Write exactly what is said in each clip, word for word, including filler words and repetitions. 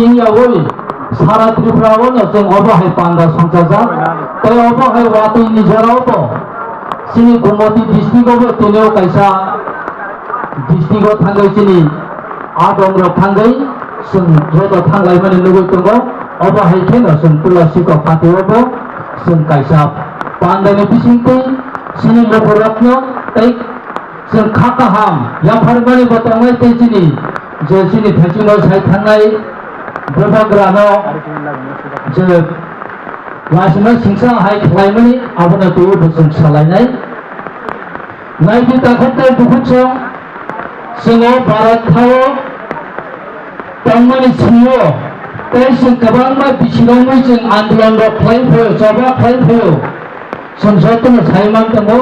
Chini yawi sara Tripura o no chwng obo hai panda songchajak. Tei obo hai watwi ni jora o bo chini Gumoti district o bo tini o kaisa district o thangwi chini adong rok thangwi chwng joto thanglaimani nugwi tongo. Obo hai kheno chwng Tulasi kok pati o bo chwng kaisa panda ni bisingtwi chini lukurokno tei Chwng kha kaham yapharmani bo tongnai tei chini je chini thaichino sai thangnai bubagrano je laisima singsa hai khlaimani abono twiwi bo chwng salainai. Naidi takhuk tei bukhuk song chwng o Bharat hao tongmani simi o tei chwng kwbangma bisirokni chwng andolon rok khlai phaio, choba khlai phaio. Chwng jotono sai man tongo,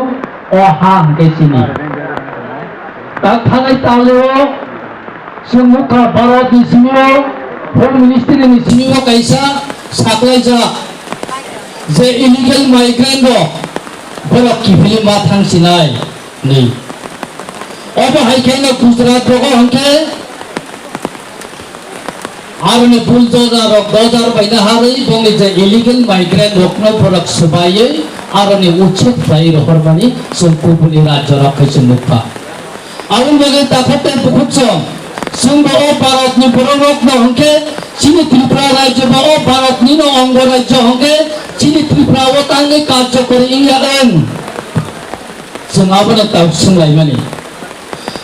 o ha hwnkhe chini. Tak thanai taleo chwng nukha Bharatni simi o, Home Ministry ni simi o kaisa saklaijak je illegal migrant rok borok kiphilwi ma thang sinai. Ni. Obo hai khe no Gujarat rogo hwnkhe aroni bulldozer rok dozer bai no harwi bongni je illegal migrant rokno borok swbaiwi aroni uchet khlai rohormani chwng kubuni rajyo rok khe chwng nukha. Aboni bagwi takhuk tei bukhuk song chwngbo o Bharatni borok rokno hwnkhe chini Tripura rajyo bo o Bharatni no ongo rajyo hwnkhe chini Tripura o tangwi karjokori wngya wng. Chwng abono tok swnglaimani.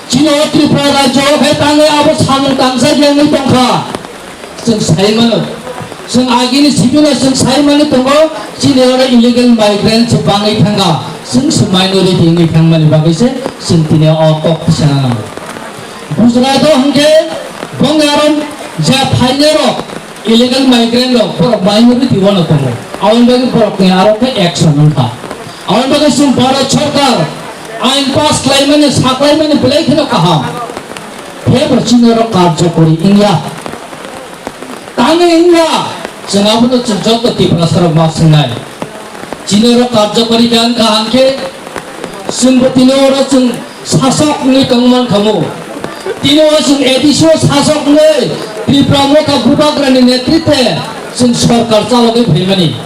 Chini o Tripura rajyo o khe tangwi abo samung tangsa wngwi tongkha. Chwng sai mano. Chwng agini simi no chwng sai mani tongo, chini oro illegal migrant se bangwi thangkha. Chwng se minority wngwi thangmani bagwi se chwng tini o kok sana nango. Gujarat o hwnkhe bongni aro je phainairok illegal migrant rok borok minority o no tongo. Aboni bagwi borokni aro khe action wngkha. Aboni bagwi chwng Bharat Sarkar ain pass khlaimani, saklaimani belai kheno kaham. Phiyaba chini oro karjokori wngya. Tangwi wngya, chwng abono chwng joto Tiprasarok ma swngnai. Chini oro karjokori khe wngkha hwnkhe, chwngbo tini oro chwng sasok wngwi tongwi mankha mo. Tini o chwng A D C o sasok wngwi Tipra Motha Bubagrani netritwe chwng sorkar chalogwi phaimani.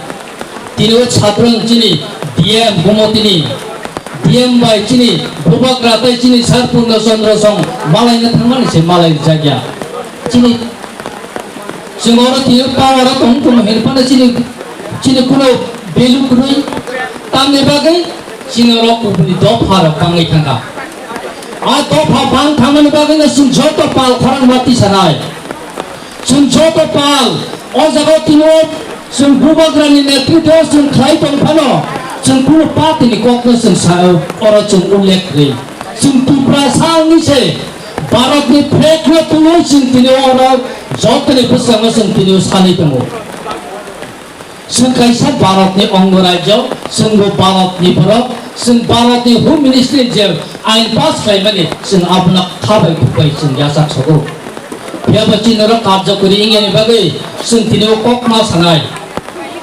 Tini o chadrwng chini D M Gumotini, D M bai chini Bubagra tei chini Sir Purno Chandra song malaina thangmani se malai jakya. Chini chwng oro tini power o tong tong hin phano chini, chini kuno value kwrwi tamni bagwi chini oro kubuni dopha rok bangwi thangkha. A dopha bang thangmani bagwi no chwng joto pal khorang ma tisanai. Chwng joto pal, o jaga o tini o chwng Bubagrani netritwo chwng khlai tong phano, chwng kunu party ni kokno chwng sa-, oro chwng ullekh rwi. Chwng Tiprasa wngwi se Bharatni flag no twiwi chwng tini oro jotoni bwskango chwng tini o sanwi tongo. Chwng kaisa Bharatni ongo rajyo, chwngbo Bharatni borok, chwng Bharatni Home Ministry je ain pass khlaimani, chwng abono kha bai khuk bai chwng yachak sogo. Phiyaba chini oro karjokori wngyani bagwi chwng tini o kok ma sanai.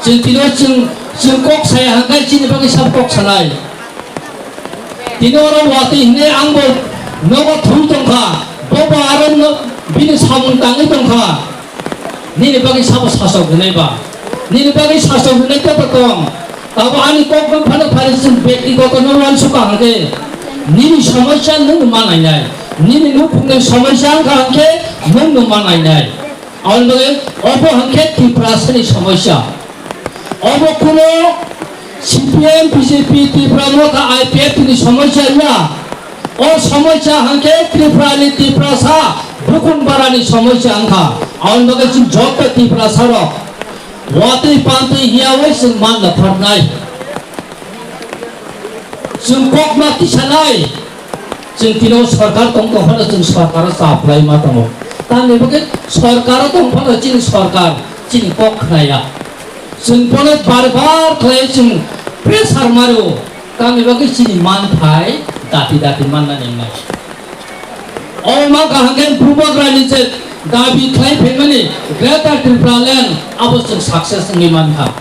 Chwng tini o chwng, chwng kok saya hwnkhe chini bagwi sabo kok sanai. Tini oro watwi hinwi ang bo nogo thum tongkha, bo bo aro no, bini samung tangwi tongkha. Nini bagwi sabo sasok hwnwi ba? Nini bagwi sasok hwnwi kebo tong? Abo ani kok no phano phari chwng bektigoto no uansukha hwnkhe nini somosya nwng no ma nainai. Nini nukhungni somosya wngkha hwnkhe nwng no ma nainai. Aboni bagwi obo hwnkhe Tiprasani somosya. Obo kuno C P M, B J P, Tipra Motha, I P F T ni somosya wngya. O somosya hwnkhe Tripura ni Tiprasa, Bukhung Bara ni somosya wngkha. Aboni bagwi chwng joto Tiprasa rok watwi pantwi hiyawi chwng man na thornai. Chwng kok ma tisanai. Chwng tini o sorkar tong tong phano chwng sorkar o chap lai ma tongo. Tamni bagwi sorkar o tong phano chini sorkar chini kok khnaya. Chwng bono bar bar khlai chwng pressure maro. Tamni bagwi chini manthai dati dati manna nang nai. O ma kaham khe Bubagra ni je dabi khlai phaimani Greater Tripura Land abo chwng success wngwi mankha.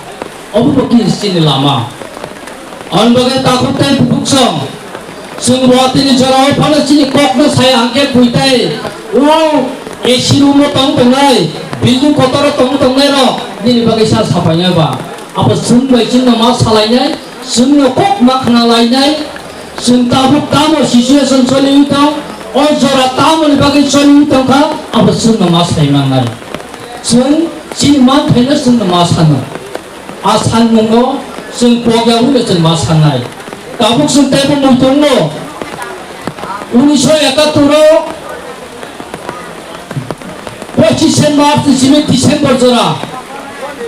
Obo bo khe chini lama. Aboni bagwi takhuk tei bukhuk song. Chwng bo tini jorao phano chini kokno saya hwnkhe buitai. O A C room o tong tongnai, building kotor o tong tongnai rok nini bagwi sa sapainai ba. Abo chwng bai chwngno ma salainai, chwngno kok ma khna lainai, chwng tabuk tamo situation choliwi tong, o jora tamoni bagwi choliwi tongkha, abo chwngno ma sai mannai. Chwng chini manthaino chwngno ma sano. A sanmungno chwng pogya hwnwi chwng ma sannai. Tabuk chwng teibo muitongo. Unisho ekattor o pochishe March ni simi December jora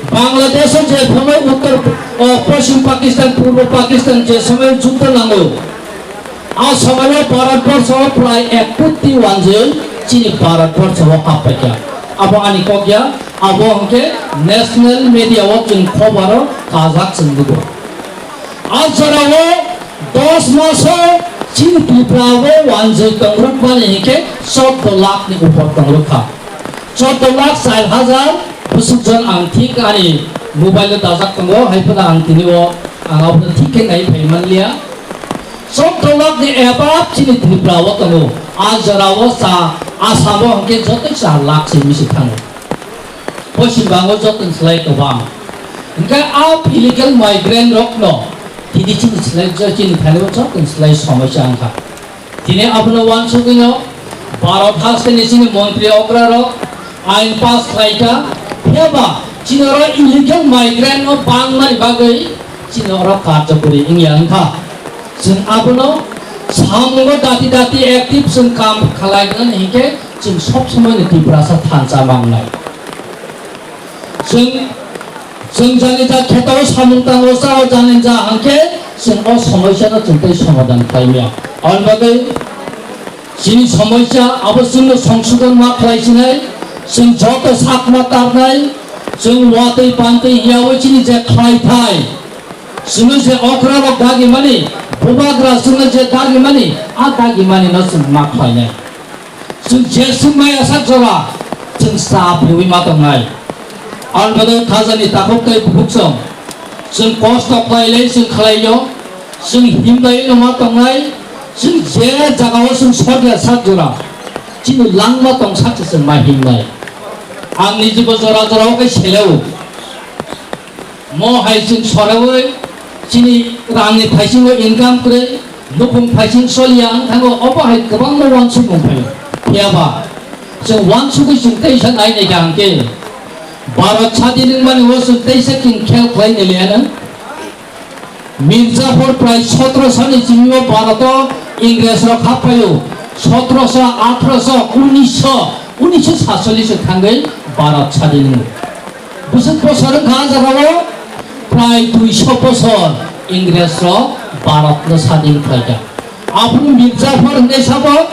Bangladesh o je somoi Uttor, o, Poschim Pakistan, Purbo Pakistan je somoi juddo nango. A somoio Bharatborsho prai ek koti wanjwi chini Bharatborsho o happaikha. Abo ani kok ya, abo hwnkhe national media o chwng khoboro kajak chwng nugo. A jorao dos maso chini Tripura o wanjwi tongrwkmani hinkhe choddo lakh ni upor tongrwkha. Choddo lakh char hajar bwswk jon ang thik ani mobile o dajak tongo, hai phano ang tini o ang abono thik khe nai phai manliya. Chwng twlak ni above chini Tripura o tongo. A jora o sa Assam o hwnkhe joto char lakh se misi thango. Poschim Bango joto ni slai kwbang. Hwnkhe a illegal migrant rok no tini chini slai jo chini thani o joto ni slai somosya wngkha. Tini abono uansugwi no Bharat haste ni chini montri okra rok ain pass khlaikha. Phiya ba chini oro illegal migrant no bangmani bagwi chini oro karjokori wngya wngkha. Chwng abono samungo dati dati active chwng kam khlai gnani hinkhe chwng sob somoi ni Tiprasa thansa mangnai. Chwng, chwng jani ja kheto samung tango sa o jani ja hangkhe chwng o somosya no chwng tei somadhan khlai maya. Aboni bagwi chini somosya abo chwngno songsodhon ma khlai sinai, chwng joto sakma tarnai, chwng watwi pantwi hiyawi chini je khlai thai. Chwngno je okra rok dagi mani, bubagra chwngno je dagi mani, a dagi mani no chwng ma khlainai. Chwng je swk maya sak jora, chwng sa phirwi ma tongnai. Ang bodo khajani takhuk tei bukhuk song. Chwng kosto khlai lai chwng khlai yo, chwng himlai no ma tongnai, chwng je jaga o chwng sor ya sak jora, chini langma tong sak se chwng ma himlai. Ang niji bo jora jora o khe seleo. Mo hai chwng soreui chini rangni phaisingo income kwrwi, nukhung phaising soliya wng thango, obo hai kwbangma uansukmung phaio. Phiya ba chwng uansugwi chwng teisa nai naikha hwnkhe Bharat sadin wngmani o chwng teisa chwng khel khlai nailaiano. Mirzaphor prai sotro sani simi o Bharat o Ingres rok hap phaio, sotro sho, athro sho, unis sho, unis sho satchollish o thangwi Bharat sadin wngo. Bwswk bosor wngkha ah jagao? Prai duiso bosor Ingres rok Bharat no sadin khlaikha. Aphuru Mirzaphor hinwi sabo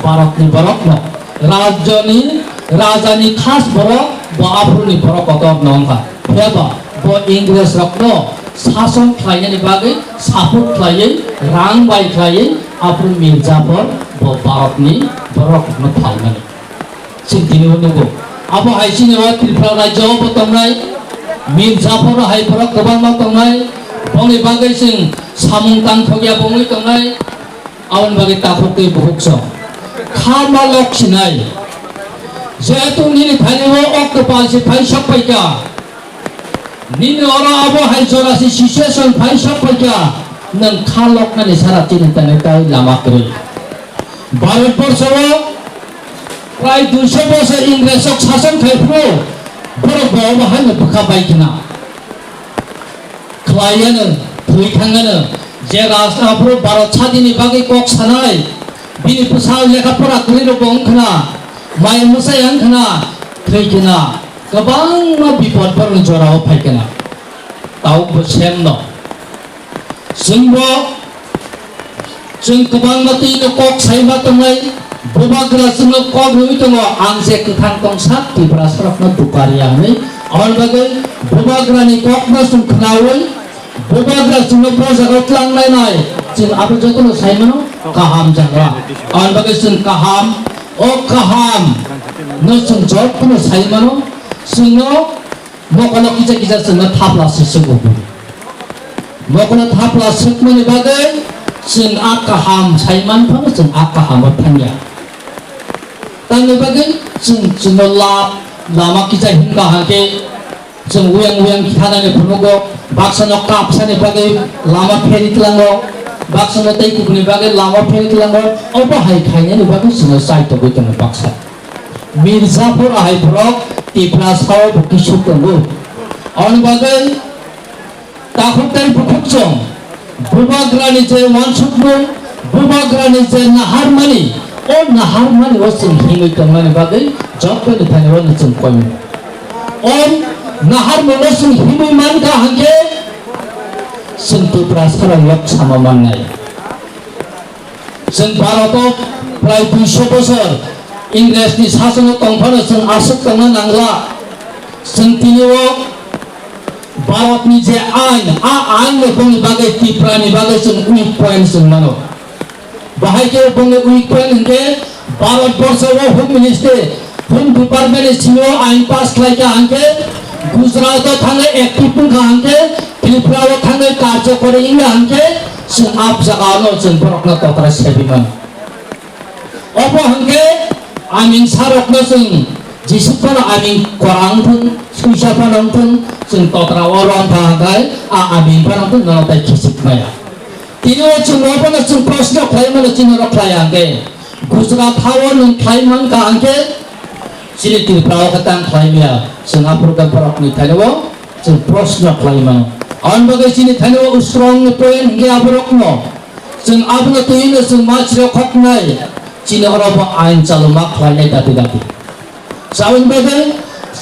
Bharat ni borok no, rajyo ni, raja ni khas borok bo aphuru ni borok kotor no wngkha. Phiya ba bo Ingres rok no sason khlainani bagwi support khlaiwi, rang bai khlaiwi aphuru Mirzaphor bo Bharat ni borok no phaimani. Chwng tini o nugo. Abo hai chini o Tripura rajyo o bo tongnai, Mirzaphor hai borok kwbangma tongnai, boni bagwi chwng samung tangthokya bongwi tongnai, aboni bagwi takhuk tei bukhuk song. Kha ma lok sinai. Jehetu nini thani o o kwpal se phai sok phaikha. Nini oro abo hai jora se situation phai sok phaikha, nwng kha loknani sara chini tanai tai lama kwrwi. Bharat borsho o prai duiso bosor Ingres rok sason khai phuru borok bo obo haino bwkha bai khna. Khlaiano, thwi thangano, je rasta phuru Bharat sadini bagwi kok sanai, bini bwsa lekha pora kwrwi rok bo wng khna, mai mwsai wng khna, thwi khna. Kwbangma bipod borokni jorao phai kena. Tabuk bo sem no. Chwngbo, chwng kwbangma twi no kok sai ma tongnai, bubagra chwngno kok rwui tongo, ang je kwthang tong sak Tiprasa rokno dukariya hwnwi. Aboni bagwi bubagrani kokno chwng khnaui, bubagra chwngno bo jagao tlang nai nai, chwng abo jotono sai mano kaham jaga. Aboni bagwi chwng kaham, o kaham no chwng jotono sai mano, chwngno mokolo kisa kisa chwngno thapla se swk o. Mokolo thapla swkmani bagwi chwng a kaham sai man phano chwng a kaham o thangya. Tamni bagwi chwng, chwngno la-, lama kisa himkha hwnkhe chwng uyang uyang thanani phunukgo, baksano kapsani bagwi lama pheri tlango, baksano tei kubuni bagwi lama pheri tlango, obo hai khainani bagwi chwngno chaitogwi tongo baksa. Mirjapur ahai borok Tiprasao bo kisuk tongo. Aboni bagwi takhuk tei bukhuk chwng Bubagrani je uansukmung, Bubagrani je naharmani, o naharmani o chwng himwi tongmani bagwi joto ni thani o chwng koi. O naharmung o chwng himwi mankha hwnkhe chwng Tiprasarok yok sama mannai. Chwng Bharat o prai duiso bosor Ingres ni sason o tong phano chwng aswk tongna nangla. Chwng tini o Bharat ni je ain, a ain no bongni bagwi Tripura ni bagwi chwng weak point chwng mano. Bahai khe bongni weak point hwnkhe Bharat borsho o Home Ministry, Home Department ni simi o ain pass khlai kha hwnkhe, Gujarat o thangwi active wng kha hwnkhe, Tripura o thangwi karjo kori wng kha hwnkhe, chwng a jaga no chwng borok no totra sebi mano. Obo hwnkhe aming sarokno chwng jesuk phano aming kwrang thung, swisa phano thung, chwng totra o rom pha hwnkhe a aming phano thung nono tai khichik maya. Tini o chwng obono chwng proshno khlai mano chini rok khlai hwnkhe Gujarat hao nwng khlai man kha hwnkhe chini Tripura o khe tang khlai maya chwng aphuru khe borok ni thani o chwng proshno khlai mano. Aboni bagwi chini thani o strong ni point hwnkhe aborok no. Chwng abono twiwi no chwng ma chirok khoknai, chini oro bo ain chaluma khlainai dati dati. Chaboni bagwi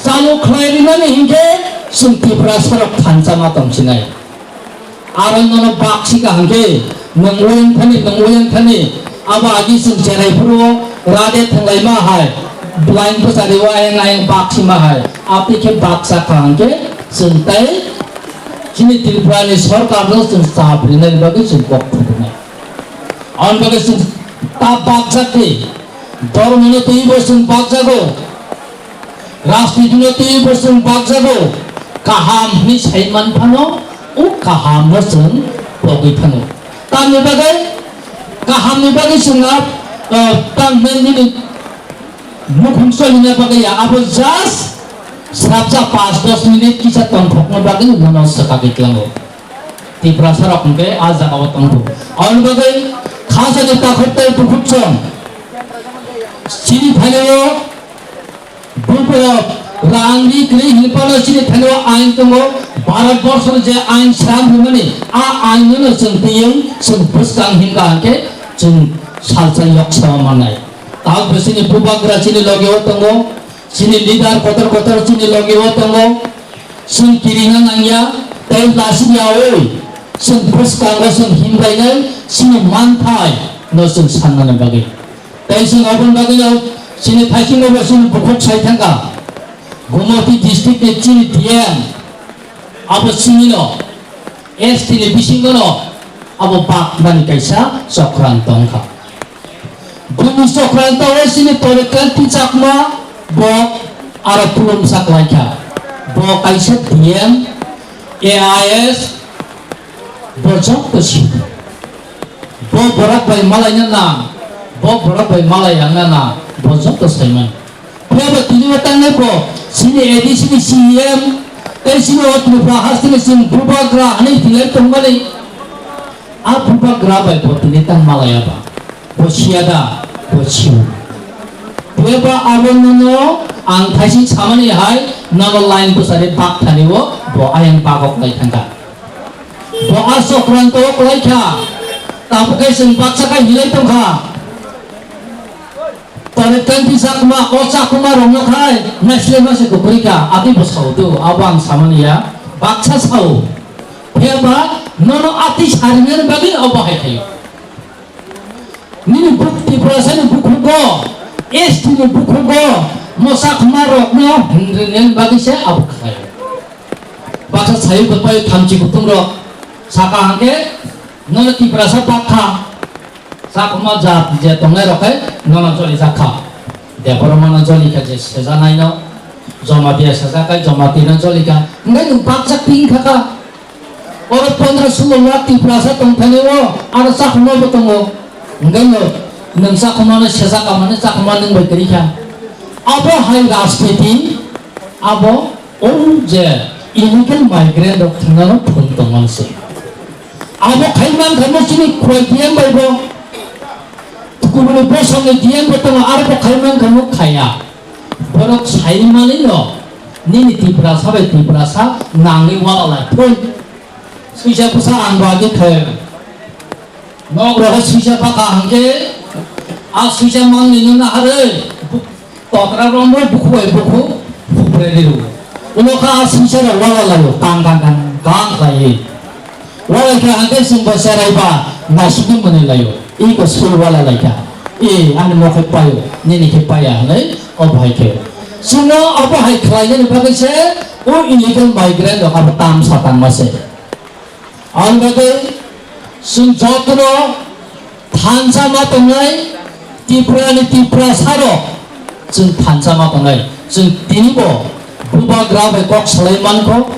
chalu khlai rinani hinkhe chwng Tiprasarok thansa ma tongsinai. Aro nono baksi kaham khe nwng oyang thani, nwng oyang thani, abo agi chwng cherai phuru rade thwnglaima hai, blind bwchari o ayang ayang baksi ma hai, aboni khe baksa kaham khe chwng tai Chini Tripura ni sorkar no chwng chap rinani bagwi chwng kok thumnai. Aboni bagwi chwng ta bakjak di. Dhormo no twiwi bo chwng bakjago. Rajniti no twiwi bo chwng bakjago. Kaham hwnwi sai man phano, o kaham no chwng pogwi phano. Tamni bagwi, kaham ni bagwi chwng a, ah, tang nini mukhung solina bagwi ya, abo just srapsa panch dos minute kisa tongthokna bagwi nono swkagwi tlango. Tiprasa rok hwnkhe a jaga o tongthok. Aboni bagwi khasani takhuk tei bukhuk chwng chini thani o bubo rang ri kwrwi hinwi phano chini thani o ain tongo. Bharat borsho ni je ain sram hwnmani a ain no chwng twiwi chwng bwskang hinka hwnkhe chwng salsa yok sama mannai. Tabuk bo chini bubagra chini loge o tongo, chini leader kotor kotor chini loge o tongo, chwng kirina nangya, tei lachimyaui chwng bwskango chwng himbainai chini manthai no chwng sannani bagwi. Tei chwng aboni bagwino chini thaisingo bo chini bukhuk sai thangkha, Gumoti district ni chini D M abo chini no S T ni bisingo no abo bakmani kaisa chokranto wngkha. Bini chokranto o chini Torikkanti Chakma bo aro khulumsa klaikha. Bo kaisa D M, A I S, bo joto si. Bo borok bai malaina na, bo borok bai malai yangna na, bo joto saimani. Phiya bo tini o tangnai bo chini A D C ni C E M tei chini o Tripura hasteni chwng bubagra hwnwi thinai tongmani. A bubagra bai bo tini tang malaya ba. Bo siya da, bo siu. Phiya ba abo nono ang thaising samani hai nono line bwsari bak thani o bo ayang bagok lai thangkha. Bo a chokranto o kwlai kha. Tabuk khe chwng baksa khe hinlai tongkha. Tore tenti Chakma, o Chakma rokno khai naisle mase kwrwi kha, ati bwsao do, abo ang samani ya, baksa sao. Phiya ba nono ati sarinani bagwi obo hai khaio. Nini buk Tiprasa ni bukhugo, S T ni bukhugo, mo Chakma rokno hinrinani bagwi se abo khaio. Baksa sayo bai thamchi kutung rok, saka hangke nono Tiprasa bakha. Chakma jat je tongnai rok khe nono joli jakha. Debbarma no joli kha je sejanai no, Jamatia sejak khai Jamatia no joli kha. Hingke nwng baksa ping kha kha. Oro pondro sulo lakh Tiprasa tong thani o, aro Chakma bo tongo. Hingke no Nwng chakhumano sejak amani chakhuma nwng bai kwrwi kha. Abo hai rajniti, abo o je illegal migrant rok thwngnano phwrwng tongmani se. Abo khai mankha no chini khwlai D M bai bo, kubuni bosongni D M bo tongo, aro bo khai mankha no khaya. Borok sai manwi no nini Tiprasa bai Tiprasa nangwi wala lai thun. Swisa bwsa ang bo agi khe. Nok rogo swisa baka hangke a swisa mangni nuna harwi bu-, tokra rombo bukhu bai bukhu bupre riru. Ulo kha a swisa rok wala layo kang kang kang kang khlaiwi. Wala kha hangke chwng bo cherai ba naisingni mwnwi layo. Iko sui wala lai kha. E ani mokhe payo, nini khe paya hwnwi o bahai khe. Chwngno obo hai khlainani bagwi se o illegal migrant rok abo tamsa tangma se. Ang bagwi chwng jotono thansa ma tongnai, Tripura ni Tiprasa rok chwng thansa ma tongnai. Chwng tini bo bubagra bai kok salai mankho.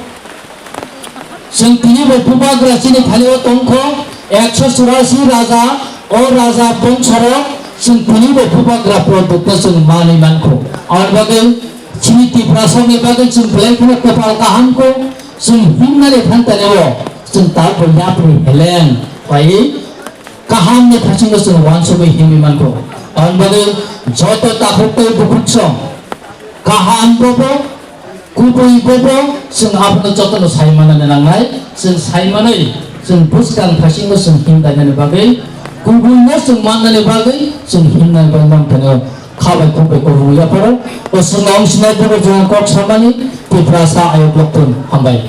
Chwng tini bo bubagra chini thani o tongkho, ekso churasi raja, o raja bongso rok chwng tini bo bubagra product no chwng manwi mankho. Ang bagwi chini Tiprasa ni bagwi chwng belai kheno kwpal kaham kho. Chwng himnani phantanio chwng tabuk yapri heleng pai kahamni phasingo chwng uansugwi himwi mankho. Aboni bagwi joto takhuk tei bukhuk song kaham bobo, kubui bobo, chwng abono jotono sai manani nangnai. Chwng sai manwi chwng bwskang phasingo chwng himdainani bagwi, kubuino chwng mannani bagwi chwng himnai bai mankha. Khabai khukbai kwrwngwi yapharo o chwngno wng sinai bobo chwng kok samani Tiprasa ayok lokthun. Hambai.